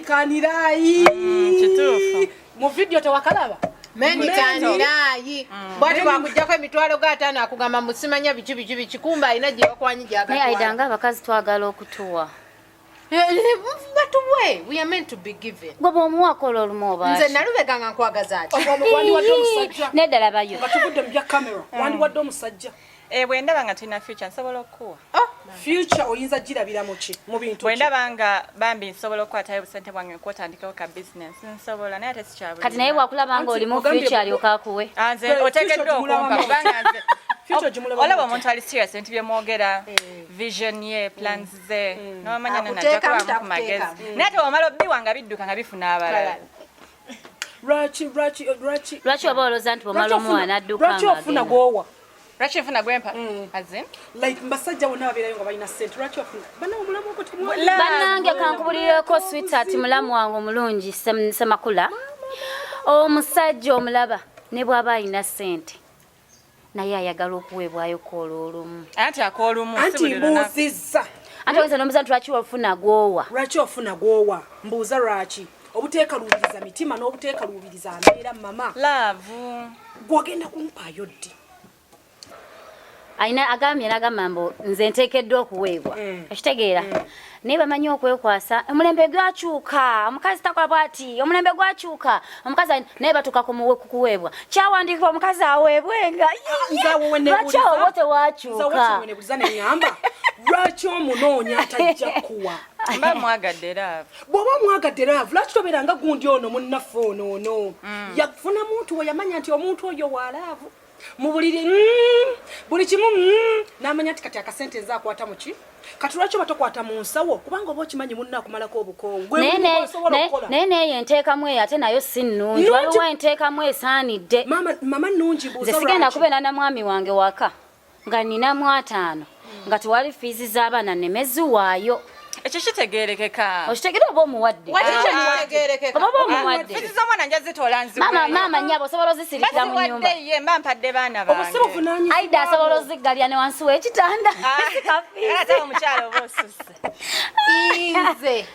Kanirayi. Kituufu. Mu video tewakalaba. Men can lie. Bwati bwakuggyako emitwalo ga 50 akugamba mbu simanya biki biki biki, kumbe alina gye bakwanyi Naye Aida, gy'agatwala. nga abakazi twagala okutuwa. Batuwe, we are meant to be given. Gwe bw'omuwa akola olumu oba Nze ki? Nalubega nga nkwagaza ki? Wandiwadde omusajja. Nedda, labayo. Nga tuvudde mu bya camera. Wandiwadde omusajja. Eh, bwe ndaba nga tulina future, nsobola okukuwa. Future oyinza girabira mu ki? Mu bintu Bwe ki? ndaba nga bambi nsobola okukwatayo obusente bwange nkwotandikewo ka business, nsobola, naye ate sikyabuli. Kati naye bwakulaba nga Anti olimu ogambye future, alyoka akuwe. Ah, nze Future oteekeddwa ogimulabamu okumpa otya? kubanga nze Future ogimulabamu olaba otya? omuntu ali serious nti byemwogera, vision ye, plans ze, nomanya nonajja Akuteekamu, kubamu ku magezi. takuteekamu. Naye ate omala obbiwa nga bidduka nga bifuna abalala. Lwaki lwaki lwaki? Lwaki oba olowooza nti bwomala Lwaki omuwa n'adduka lwaki ofuna ng'agenda? gwowa? Lwaki nfuna gwempa? As in? Like mbasajja bonna babeerayo nga balina ssente, lwaki ofuna bana omulamu ogwo temwa? Bannange, kankubulireko, sweetheart, mulamu wange omulungi Semakula, omusajja omulaba ne bw'aba alina ssente, naye ayagala okuweebwayo olwolumu. Anti akoolumu si Anti buli lunaku. mbuuzizza. Anti oyinza nomuza nti lwaki ofuna gwowa? Lwaki ofuna gwowa? Mbuuza lwaki obuteekaluubiriza mitima n'obuteekaluubiriza mbeera mama. Love. Gwogenda kumpaayo ddi? Alina agambye nagamba mbu nze nteekeddwa okuweebwa, okitegeera? Naye bamanyi okwekwasa, omulembe gwakyuka, omukazi takola bwati, omulembe gwakyuka, omukazi naye batuuka ku kuweebwa kyawandiikibwa omukazi aweebwenga. Nze awo we Lwaki awo wo neebuuliza. Nze awo tewakyuka? we neebuuliza ne ŋŋamba, lwaki omunoonya atajja kuwa? Mba mwagadde love. Bw'oba omwagadde love, lwaki tobeera nga gundi ono munnaffe ono yafuna muntu we yamanya nti omuntu oyo wa love mu buliri, buli kimu, n'amanya nti kati akasente nze akwata muki. Kati lwaki oba tokwata mu nsawo? Kubanga oba okimanyi munno akumalako obukoowu. Gwe Naye mulimu gw'osobola okukola. Naye neyo enteekamu eyo ate nayo si nnungi. Nnungi. Waliwo enteekamu esaanidde. Mama, mama, nnungi. Nze Buuza sigenda lwaki. kubeera na mwami wange waka nga ninamu 50 nga tewali fees z'abaana nemeziwaayo. Ekyo kitegeerekeka. Okitegere oba omuwadde? Waki kyo kitegeerekeka? Oba omuwadde. Fees z'omwana nja zitoola nziweeyo. Maama, maama, nnyabo, osobola ozisirikira mu nyumba. Baziwadde ye, mba mpadde baana bange. Obusibu buvunaanyizibwa. Aida asobola oziggalira ne wansi w'ekitanda. Ah, era ate omukyala oba osusse. Nze,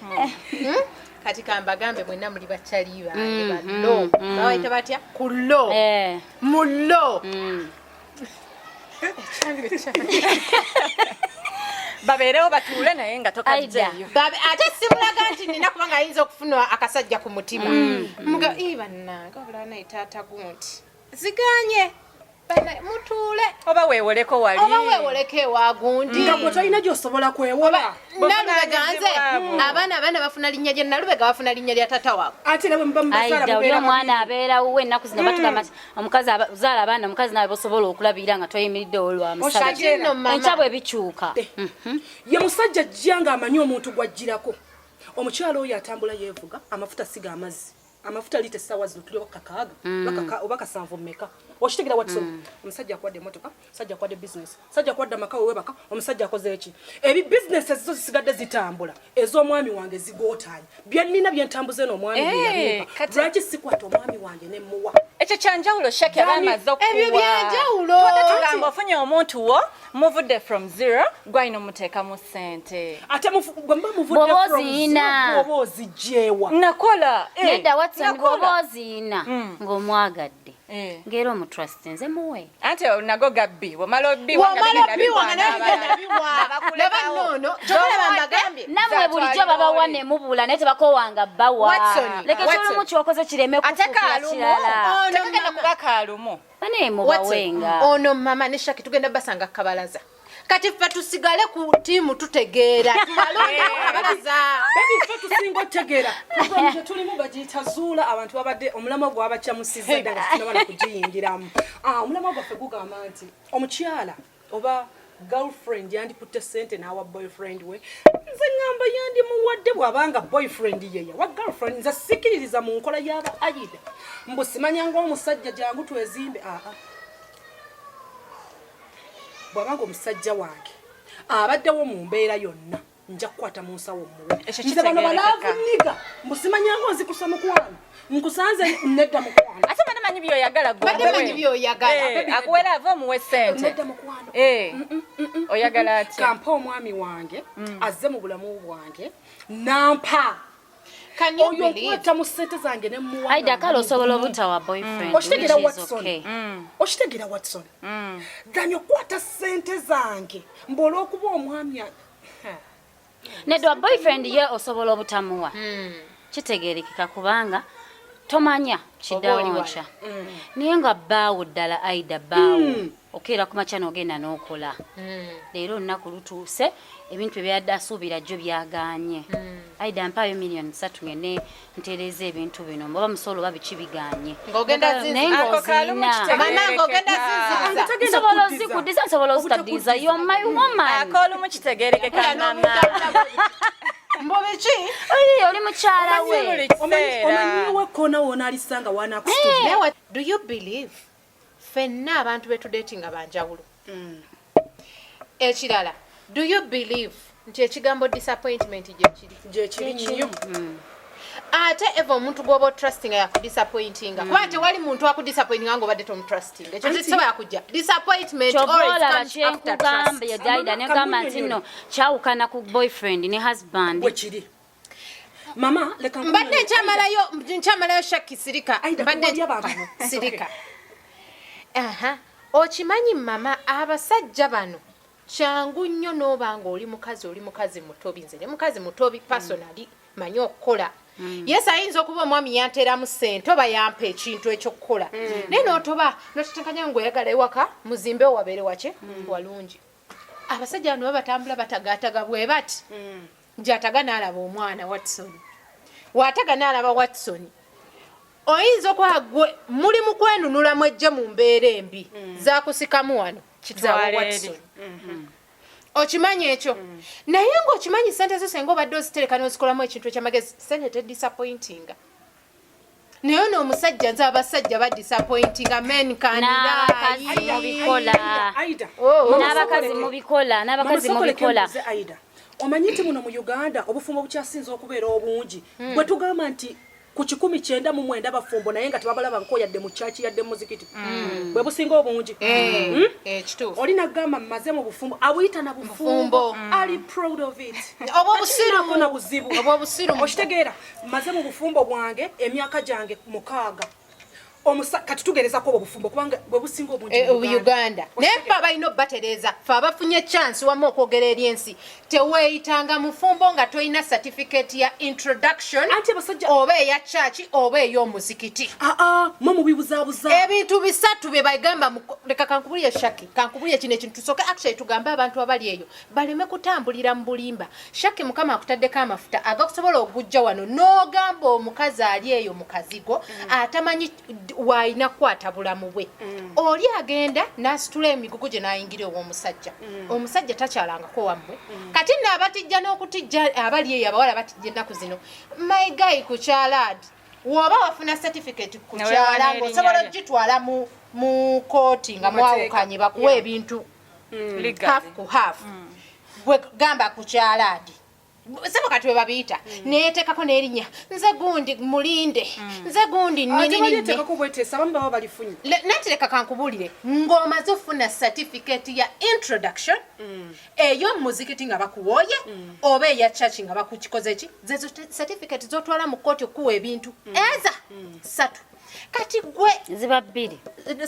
Kati kambagambe, mwenna muli bakyali bange ballo, babayita batya ku lo? Eh, Mu lo. Babeerewo batuule naye nga tokajjayo. Babe, ate simulaga nti nina, kubanga ayinza okufuna akasajja ku mutima. Muga ii, bannange, wabula naye taata gunti ziganye. Banna, mutuule. Oba weewoleko wali. Oba weewoleko ewa gundi. Nga gwe tolina gy'osobola kwewola. Nalubega nze Buvunaanyizibwa. abaana bafuna linnya lye Nalubega, bafuna linnya lya tata waabwe. Ate era bwe muba mubazaala Aida, oli mubeera omwana babiri. abeera wuwe. Ennaku zino batugamba nti omukazi ozaala abaana, omukazi nawe bosobola okulabirira nga toyimiriddewo lwa musajja. Kati nno mama, Enkya bwe bikyuka. Ye musajja ajja ng'amanyi omuntu gw'ajjirako. Omukyala oyo atambula yeevuga, amafuta siga amazzi, amafuta liita essaawa zino tuli oba 6 oba 7 mmeka, okitegera, Watson? Omusajja akuwadde emmotoka, omusajja akuwadde bizinesi, omusajja akuwadde amaka wewebaka, omusajja akoze eki? Ebi bizinesi ezizo zisigadde zitambula, ez'omwami wange zigootaanye. Byennina byentambuza eno omwami Eh, bye yabimpa. Lwaki sikwata omwami wange nemmuwa? Ekyo kyanjawulo, Shaki aba Dani, amaze okuwa. Ebyo byanjawulo. Tubadde tugamba ofunye omuntu wo, muvudde from zero, gwalina omuteekamu ssente. Ate bwe muba muvudde Bw'oba from oziina. zero, bw'oba ozigyewa? Nakola, eh, Nedda, Watson, nakola. bw'oba oziina ng'omwagadde Eh. ng'era omutrust, nze muwe. Anti nago gabbi, wamala obbi. Wamala obbiwa nga nawe bigenda biwa. Laba nno ono, kyobalaba mbagambye. Nammwe bulijjo babawa ne mubula, naye tebakowanga bawa. Watson, Leka Watson. ekyolumu kyokoze kireme Ate kufuukira kaalumu. kirala. Ono Tekagenda mama. kuba kaalumu. Banaye Watson, mubawenga. ono mama ne Shaki tugenda basanga kabalaza. Kati ffe tusigale ku tiimu tutegeera, tubalonde ku kabalaza. Baby, ffe tusinga otegeera. Program gye tulimu bagiyita Zuula. Abantu babadde omulamwa gwabakyamusizza dda nga tetunaba na kugiyingiramu. Ah, omulamwa gwaffe gugamba nti omukyala oba girlfriend yandikutte sente n'awa boyfriend we. Nze ŋŋamba yandimuwadde bw'abanga boyfriend ye yawa girlfriend. Nze sikiririza mu nkola y'aba Aida mbu simanya ng'omusajja jangu twezimbe. Aa, bw'abanga omusajja wange abaddewo mu mbeera yonna, nja kukwata mu nsawo muwe. Ekyo Nze bano kitegeerekeka. ba love nigga mbu simanyanga nzikusa mukwano nkusanze, nedda mukwano. Ate bana manyi byoyagala gwe. Badde manyi byoyagala. Eh, akuwera ava omuwe sente. Nedda mukwano. Eh, oyagala atya? Kampa omwami wange azze mu bulamu bwange nampa. Can you Oyo believe? nkwata mu ssente zange ne muwa. Aida kale osobola obutawa boyfriend, Okitegeera, which is Watson? okay. Okitegeera, Watson? Than okwata ssente zange mbu olw'okuba omwami Ha. Nedda, boyfriend ye osobola obutamuwa, kitegeerekeka kubanga tomanya kiddawo Oba oli nkya. Naye nga bbaawo ddala, Aida, bbaawo okeera ku makya n'ogenda n'okola, leero olunaku lutuuse, ebintu ebyadde asuubira jjo byagaanye. Aida, mpaayo 3 million ngende ntereeza ebintu bino, oba musolo oba biki, biganye. Ng'ogenda Naye Ako kalumu ng'ozirina. kitegeerekeka. Mama, ng'ogenda zinziriza. Tagenda Nsobola kuddiza. ozikuddiza, nsobola ozitaddiza. You're my woman. Ak'olumu kitegeerekeka, mama. Mbu biki? Oli mukyala we. Buli kiseera. Omanyiwe kona wona alisanga wanakusitula. Naye do you believe ffenna abantu betudatinga banjawulo? Ekirala, do you believe nti ekigambo disappointment gyekiri? Gyekiri nnyo. Ate eva omuntu gwoba otrustinga yakudisappointinga, kuba tewali muntu akudisappointinga ngaobadde tomutrustinga. Ekyo tekisobola kujja. Disappointment Kyova always olaba comes after kyenkugamba, trust. Aida, negamba nti nno kyawukana ku boyfriend ne husband. Bwe kiri, mama, leka Mbadde nkyamalayo, Shaki, sirika. Aida, Mbadde kuwalya bano. sirika. Aha, okimanyi mama, abasajja bano kyangu nnyo n'oba nga oli mukazi, oli mukazi mutobi. Nze ne mukazi mutobi personally manyi okukola. Yes, ayinza okuba omwami yanteeramu ssente oba yampa ekintu ekyokukola, naye n'otoba notetenkanya ngaoyagala ewaka muzimbe wabeere wake walungi. Abasajja bano babatambula batagaataga bwe bati gyataga n'alaba omwana Watson, waataga n'alaba Watson. Oyinza okuba gwe muli mu kwenunula mwejje mu mbeera embi zakusikamu wano Kitwale zawa eri. Watson. Okimanyi ekyo, naye ng'okimanyi sente zo senga obadde ozitereka n'ozikolamu ekintu ekyamagezi, sente tedisappointinga. Naye ono omusajja, nze abasajja badisappointinga, men can N'abakazi lie. mubikola. Aida, Oh. N'abakazi mubikola, n'abakazi Mama, sokoleke mubikola. mbuuze, Aida, omanyi nti muno mu Uganda obufumbo bukyasinza okubeera obungi bwe tugamba nti ku 99 bafumbo, naye nga tebabalaba nko yadde mu kyaki yadde mu muzikiti, bwe businga obungi. Eh, eh, kituufu. Oli nagamba mmaze mu bufumbo, abuyita na bufumbo, Bufumbo. ali proud of it. Oba obusiru. Takirinaako na buzibu. Oba obusiru. Okitegeera? Mmaze mu bufumbo bwange emyaka gyange 6. Kati tugerezako obwo bufumbo kubanga bwe businga obungi Eh, mu Uganda. Naye ffe abalina obbatereeza, ffe abafunye chance wamu okwogera eri ensi, teweeyitanga mufumbo nga tolina certificate ya introduction Anti abasajja- oba eya church oba ey'omuzikiti. Aa, mwe mubibuzaabuza. Ebintu bisatu bye bagamba leka kankubulye, Shaki, kankubulye kino ekintu. Tusooke actually tugambe abantu abali eyo baleme kutambulira mu bulimba. Shaki, Mukama akutaddeko amafuta agakusobola okujja wano n'ogamba omukazi ali eyo mu kazigo atamanyi waalina kukwata bulamu bwe. Oli agenda n'asitula emigugu gye n'ayingira ew'omusajja, omusajja takyalangako wammwe. Kati nno abatijja n'okutijja abali eyo, abawala batijja ennaku zino. My guy, ku kyalaadi woba wafuna certificate ku Nawe kyala wana ng'osobola erinnya lye. ogitwala mu kooti nga Mu mateeka. mwawukanye, bakuwa ebintu Legally. half ku half. Gwe gamba ku kyalaadi sebo, kati bwe babiyita neetekako n'erinnya, nze gundi mulinde, nze gundi Ate nnininne. balyeteekako bweteesa, abamu baba balifunye. Nanti leka kankubulire, ng'omaze ofuna certificate ya introduction ey'omuzikiti nga bakuwooye oba eya church nga bakukikoze ki, zezo certificate z'otwala mu kooti okuwa ebintu eza satu. Kati gwe Ziba bbiri.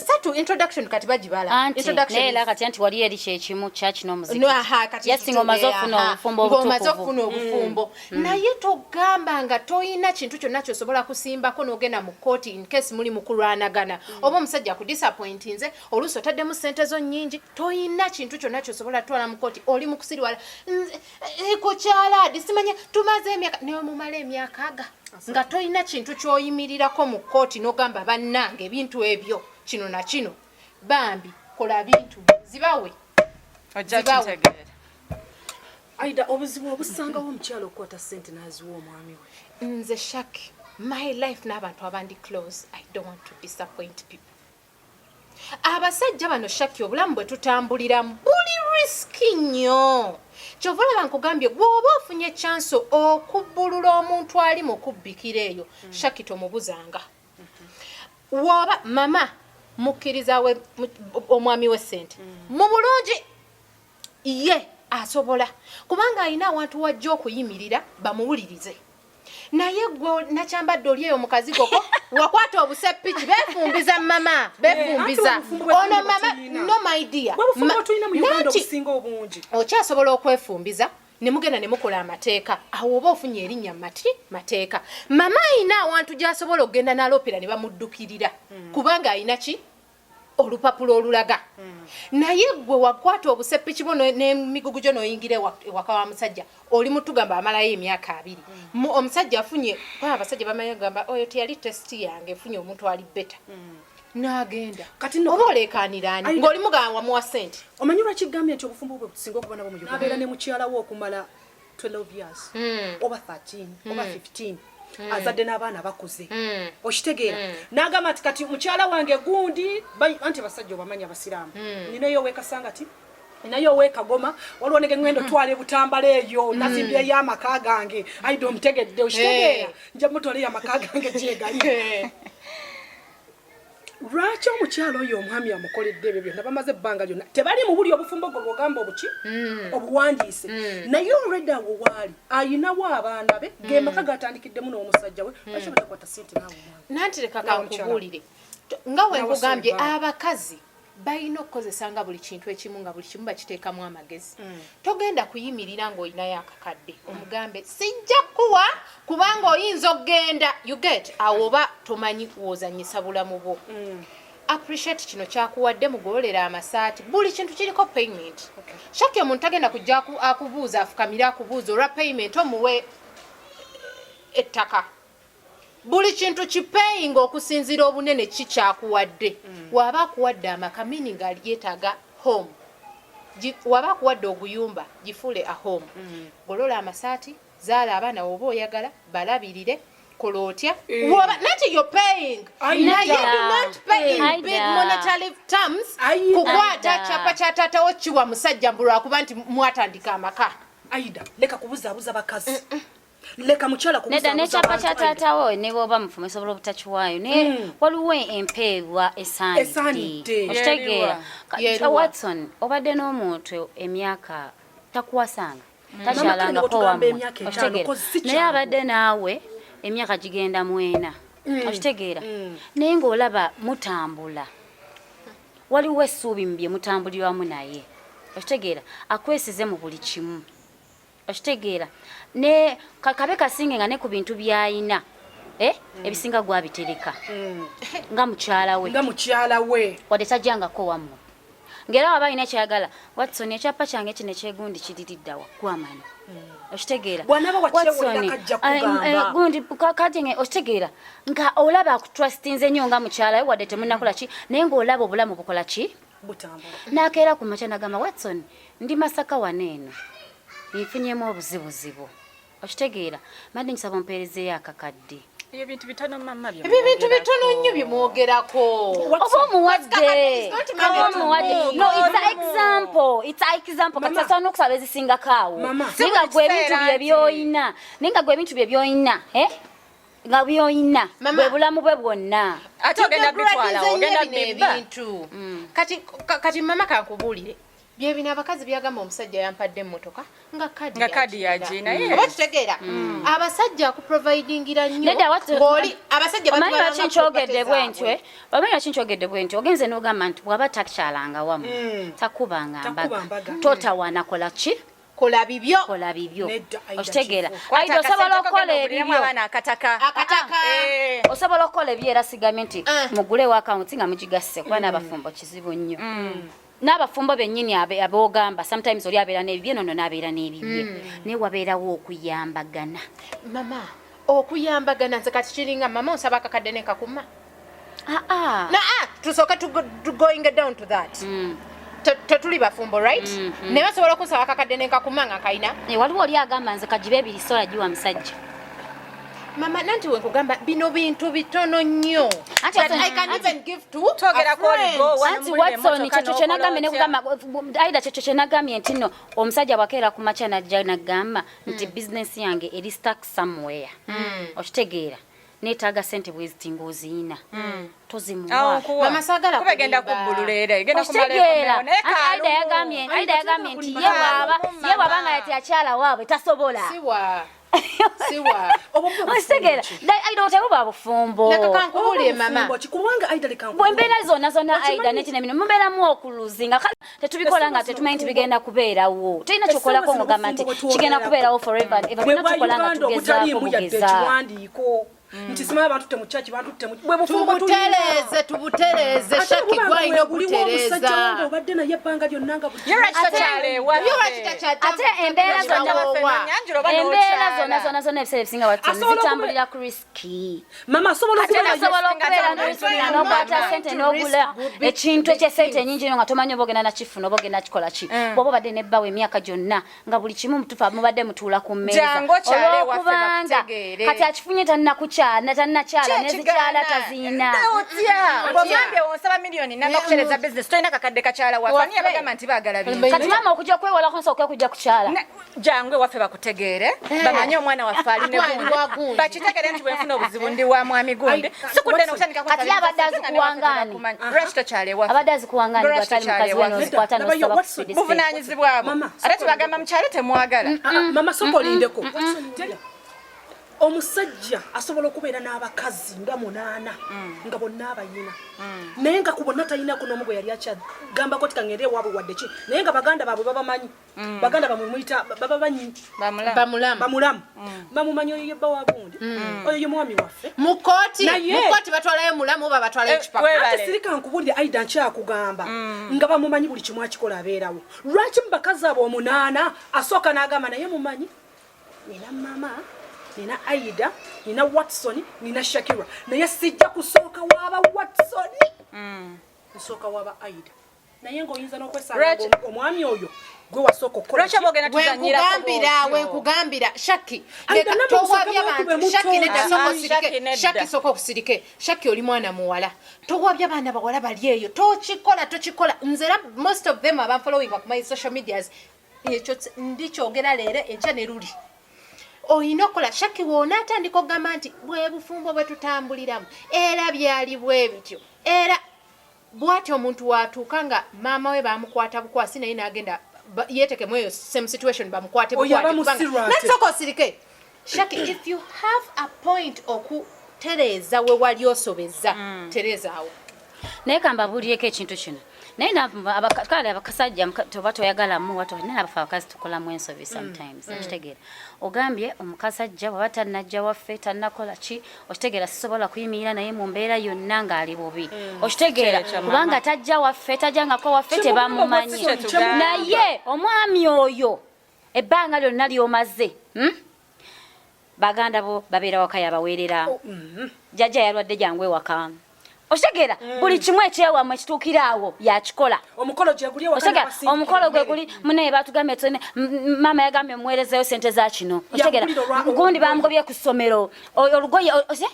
Satu, introduction kati bagibala. Anti Introduction naye era kati anti wali eri kyekimu, church n'omuzikiti. No, aha, kati Yes, ng'omaze okufuna obufumbo ng'omaze obutukuvu. okufuna obufumbo, naye togamba nga toyina kintu kyonna kyosobola kusimbako n'ogenda mu kooti in case muli mu kulwanagana oba omusajja akudisappointinze, oluusi otaddemu ssente zo nnyingi, toyina kintu kyonna kyosobola kutwala mu kooti, oli mu kusiriwala. Ku kyalaadi simanya tumaze emyaka, naye mumala emyaka aga nga toyina kintu ky'oyimirirako mu kooti n'ogamba bannange ebintu ebyo kino na kino. Bambi kola bintu zibawe. Ojja Zibawe. kitegeera. Aida, obuzibu obusangawo omukyala okukwata ssente n'aziwa omwami we? Nze Shaki, my life n'abantu abandi close, I don't want to disappoint people. Abasajja bano, Shaki, obulamu bwe tutambuliramu buli risky nnyo. Kyova olaba nkugambye, bw'oba ofunye chance okubbulula omuntu ali mu kubbikira eyo, Shaki, tomubuzanga. Woba mama mukkiriza omwami we ssente mu bulungi, ye asobola kubanga alina awantu wajja okuyimirira bamuwulirize. Naye gwe nakyambadde oli eyo mukazi goko wakwata obusepiki, befumbiza mama, befumbiza ono mama. No, my dear, okyasobola okwefumbiza nemugenda nemukola amateeka awo, oba ofunye erinnya mati mateeka. Mama ayina awantu gyasobola okugenda n'aloopera ne bamuddukirira, kubanga ayina ki olupapula olulaga. Naye gwe wakwata obusepiki bwo n'emigugu gyo n'oyingira ewaka wa musajja, oli mutugamba amalayo emyaka 20. Omusajja afunye, kuba abasajja bamanyi gamba oyo teyali taste yange, efunye omuntu ali better, n'agenda. Kati nno oba oleekaaniraani ng'oli mugamba wamuwa sente? Omanyi lwaki gambye nti obufumbo bwe businga okuba nabo mu Uganda, abeera ne mukyala we okumala 12 years oba 13 oba 15, azadde n'abaana bakuze, okitegeera? N'agamba nti kati mukyala wange gundi, anti basajja obamanyi abasiraamu, ninayo owekasangati, ninayo owekagoma, waliwo nege ngenda otwala ebutambala eyo, nazimbyeyo amaka gange. Aida, omutegedde? Okitegeera? Nja mutwaleyo amaka gange gyegali. Lwaki omukyalo oyo omwami amukoledde ebyo byonna, bamaze ebbanga lyonna tebali mu buli obufumbo gwe bwogamba obuki obuwandiise, naye olwedde awo waali ayinawo abaana be, ge maka gatandikiddemu n'omusajja we, lwaki batakwata sente naawe omwana? Nanti leka Naawe mukyala. kankubuulire, nga we Naawe nkugambye, sorry, bye. abakazi balina okukozesa nga buli kintu ekimu, nga buli kimu bakiteekamu amagezi. Togenda kuyimirira ng'olinayo akakadde omugambe sijja kuwa kubanga oyinza okugenda, you get awo, oba tomanyi wozanyisa bulamu bwo. Appreciate kino kyakuwadde, mugololera amasaati, buli kintu kiriko payment. Shaki omuntu tagenda kujja akubuuza, afukamire akubuuza olwa payment omuwe ettaka. Buli kintu kipaying okusinziira obunene ki kyakuwadde. Waaba akuwadde amaka, meaning yeetaaga home. Waba akuwadde oguyumba, gifuule a home. Golola amasaati, zaala abaana woba oyagala balabirire, kola otya. Woba nanti you're paying, naye do not pay in big monetary terms. Kukwata kyapa kya taatawo kiwa musajja mbu lwakuba nti mwatandika amaka. Aida, leka kubuzaabuza bakazi, leka mukyala Nedda, kubuzaabuza n'ekyapa kya bantu, Aida. Taatawo ne bw'oba mufumu esobola obutakiwaayo, naye waliwo empeebwa esaanidde. Esaanidde. Okitegeera? Yeruwa. Watson, obadde n'omuntu emyaka, takuwasanga, Mama, kale takyalangako bw'otugamba wammwe, emyaka 5, okitegeera? kozi si Naye kyangu. abadde naawe emyaka gigenda 40, okitegeera? Naye ng'olaba mutambula, waliwo essuubi mu bye mutambulirwamu, naye okitegeera, akwesize mu buli kimu, okitegeera? Ne kabe kasinge nga ne ku bintu by'ayina, eh, ebisinga gwabitereka nga mukyala we. Nga mukyala we. Wadde tajjangako wammwe, ng'era waba alina kyayagala, Watson, ekyapa kyange kino ekyegundi kiririddawa, gwamanyi, okitegeera? Bw'anaaba wakyewulira Watson, kajja kugamba. Gundi kajenge, okitegeera, nga olaba akutrustinze nnyo nga mukyala we, wadde temunakola ki, naye ng'olaba obulamu bukola ki? Butambula. N'akeera ku makya nagamba, Watson, ndi Masaka wano eno, nfunyemu obuzibuzibu, okitegeera, madde nkisaba ompeerezeeyo akakadde. Ebyo bintu bitono mama bye Ebyo bintu mwogerako. bitono nnyo bye mwogerako. Oba omuwadde, It's not oba omuwadde. No, it's a example, it's a example. Kati Mama. asobola n'okusaba ezisingako awo, Mama. naye nga gwe ebintu kiseera bye nti- by'oyina, naye nga gwe ebintu bye by'oyina, eh? Nga by'oyina Mama. bwe bulamu bwe bwonna. Ate ogenda bitwala, ogenda bino bibba. ebintu kati kati mama kankubuulire, byebino abakazi byagamba omusajja yampadde emmotoka nga kadi. Nga kadi yagina, yes. Oba kitegeera, abasajja akuprovidingira nnyo Nedda, ng'oli abasajja omanyi batwala lwaki nga nkyogedde property bwentyo, zaabwe. eh? Omanyi lwaki nkyogedde bwentyo? Ogenze n'ogamba nti bw'aba takyalanga wammwe, takubanga Takuba mbaga, mbaga. totawaana, kola ki? Kola bibyo. Kola bibyo. Nedda, Aida, Okitegeera? kifu. Aida, osobola okukola ebibyo ebibyo. Abaana akataka. Akataka. Eh. Osobola okukola ebyo, era sigambye nti mugulewo akawunti nga mugigasse, kuba n'abafumbo kizibu nnyo. N'abafumbo bennyini aboogamba sometimes oli abeera n'ebibye, nono n'abeera n'ebibye, naye wabeerawo okuyambagana. Mama, okuyambagana, nze kati kiringa mama onsaba akakadde nekakuma. Aa. Na tusooke tu going down to that. Tetuli bafumbo, right? Naye osobola okunsaba akakadde nenkakuma nga kalina. Eh, waliwo oli agamba nze kagibe ebiri sola giwa musajja. Mama, nanti wenkugamba bino bintu bitono nnyo Anti that Watson- I can even give to Twogera a friend. kw'oligo, wano Anti muli Watson, emmotoka kyekyo kyenagambye, n'okola otya? nekugamba Aida, kyekyo kyenagambye nti nno omusajja bwakeera ku makya najja nagamba nti bizinesi yange eri stuck somewhere, okitegeera, neetaaga sente bweziti, ng'oziyina, tozimuwa. Awo nkuwa. Mama, saagala Kuba egenda kulimba. kubbulula era egenda kumala Okitegeera? ekomewo. Naye Anti Aida kaalumu. yagambye, Aida yagambye nti ye Kaalumu, bw'aba, ye bw'aba nga mama. yati akyala waabwe tasobola. Siwa. Siwa. Okitegeera, Aida, tebuba bufumbo. Leka kankubuulire, mama. Kubanga Aida, leka Bwembeera zonna zonna, Aida, nekinamino mubeeramu okuluzinga. Kale tetubikola nga tetumanyi nti bigenda kubeerawo. Tulina kyokolako ng'ogamba nti kigenda kubeerawo forever and ever. Bwe Tulina bwa tukola nga Uganda tugezaako obutaliimu yadde bugeza. ekiwandiiko nti simanyi abantu temukyaki, bantu temu bwe bufumbo tulina. Tubutereeze, tubutereeze. Ate Shaki, bw'oba nga gwalina weebuliwo omusajja okutereeza. wange obadde naye ebbanga lyonna nga buli Ye lwaki tokyala ewaffe? Ye lwaki takyala? Ate embeera zonna Nyanjula oba embeera n'okyala. zonna zonna zonna, ebiseera ebisinga watson Asobola zitambulira ku risk. Mama asobola Ate okubeera nasobola okubeera Nga ne risk tolina n'okwata mama. sente n'ogula ekintu ekyesente ennyingi nnyo nga tomanyi oba ogenda nakifuna oba ogenda kikola ki. Bw'oba obadde nebbawo emyaka gyonna nga buli kimu mutufa mubadde mutuula ku mmeeza, Jangu okyale ewaffe olw'okubanga bakutegeere. kati akifunye tannakukyala, tannakyala, nezikyala taziina. Otya ng'ogambye wonsaba miliyoni namba kutereza bizinesi, tolina kakadde kakyala waffe. Ani yabagamba nti baagala bintu? Kati maama, okujja okwewalako nsooka okujja kukyala. Jangu ewaffe bakutegeere, bamanye omwana waffe ali ne Gwali gundi. wa gundi. Bakitegere nti bwenfuna obuzibu ndi wa mwami gundi, sikudde nokutandika. Kati ye abadde azikuwangaani? Lwaki tokyala ewaffe? Abadde azikuwangaani Lwaki bwatali tokyala mukazi we ewaffe? n'ozikwata Labayo, n'osaba Watson, ku Buvunaanyizibwabwo. Mama, Ate tubagamba mukyale temwagala. Ah, ah, mama, soka olindeko. Omusajja asobola okubeera n'abakazi nga munaana nga bonna abayina, naye nga ku bonna talinako n'omu gwe yali akyagambako ti kangende ewaabwe wadde ki, naye nga baganda baabwe babamanyi. Baganda bamwe muyita baba banyi Bamulamu. Bamulamu. Bamulamu bamumanyi, oyo ye bba wa gundi, oyo ye mwami waffe. Mu kooti Naye- mu kooti batwalayo mulamu oba batwalayo Eh, kipapa? webale. Ate sirika nkubulire, Aida, nkyakugamba nga bamumanyi buli kimu akikola abeerawo. Lwaki mu bakazi abo omunaana asooka n'agamba, naye mumanyi nina mama, nina Aida, nina Watson, nina Shakira, naye sijja kusooka waaba Watson, nsooka waaba Aida? Naye ng'oyinza n'okwesanga Lwaki- nga omwami oyo gwe wasooka okukola Lwaki oba ogenda tuzanyirako Wenkugambira, bw'otyo? wenkugambira, Shaki, Aida, leka namwe towabya musooke bantu. mwekube Shaki, nedda, mutozi. sooka Ah, osirike. Shaki, nedda. Shaki, sooka okusirike. Shaki, oli mwana muwala, towabya baana bawala bali eyo. Tokikola, tokikola. Nze era most of them abanfollowing ku my social medias, ekyo ndikyogera leero, enkya ne luli. Olina okukola, Shaki, woonaatandika okugamba nti bwe bufumbo bwe tutambuliramu, era byali bwe bityo, era bw'atyo omuntu watuuka nga maama we bamukwata bukwasi, naye n'agenda yeetekemu eyo same situation, bamukwate Oyo bukwate. aba musiru ate. Nasooka osirike, Shaki. If you have a point okutereeza we wali osobezza, tereezaawo. Naye kambabuulireko ekintu kino. Naye kale abakasajja toba toyagalamu wato, naye abafe abakazi tukolamu ensobi sometimes. Okitegeera, ogambye omukasajja bwaba tannajja waffe, tannakola ki, okitegeera, sisobola kuyimirira naye mu mbeera yonna ng'ali bubi. Okitegeera, Kyekyo, mama. kubanga tajja waffe, tajjangako waffe, tebamumanyi. Si kyetugamba. Naye omwami oyo ebbanga lyonna ly'omaze, Baganda bo babeera waka, yabaweerera. Jjajja yalwadde, jangu ewaka. Okitegeera, buli kimu ekyewammwe ekituukira awo yakikola. Omukolo gye guli ewaka, Okitegeera, n'abasindikira omukolo gwe emmere. guli, munaye batugambye tone maama yagambye muweerezeyo sente za kino. Okitegeera, Yakugulira gundi bamugobye ku ssomero, olugoye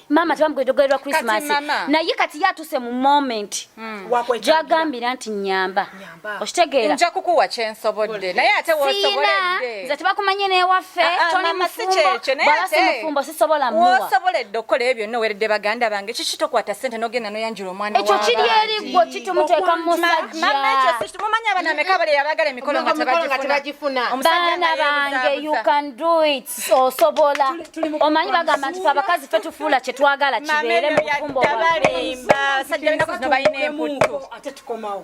maama tebamugobye olugoye lwa Christmas. Mama. Naye kati ye atuuse mu moment Wakwekyangira. gyagambira nti nyamba. Nyamba. Okitegeera, Nja kukuwa kyensobodde, naye ate siina wosoboledde. Nze tebakumanye n'ewaffe. Ah, ah, Toli mama, si mufumbo. kyekyo, naye Bw'aba si ate mufumbo sisobola muwa. Wosoboledde okukola ebyo byonna, oweredde baganda bange, kiki tokwata sente n'ogenda n'oyanjula omwana Ekyo kiri w'abandi? eri ggwe kitumuteeka mu musajja. Mama, ekyo si mumanyi abaana ameka abali abaagala emikolo nga Emikolo nga tebagifuna. Omusajja Baana nga bange, you yeebuzaabuza. can do it, osobola. Tuli mu Omanyi bagamba nti fe abakazi ffe tufuula kye twagala Mama, kibeere mu ebyo bufumbo byadda, bwaffe. balimba. Abasajja b'ennaku zino balina emputtu. Ate tukomawo.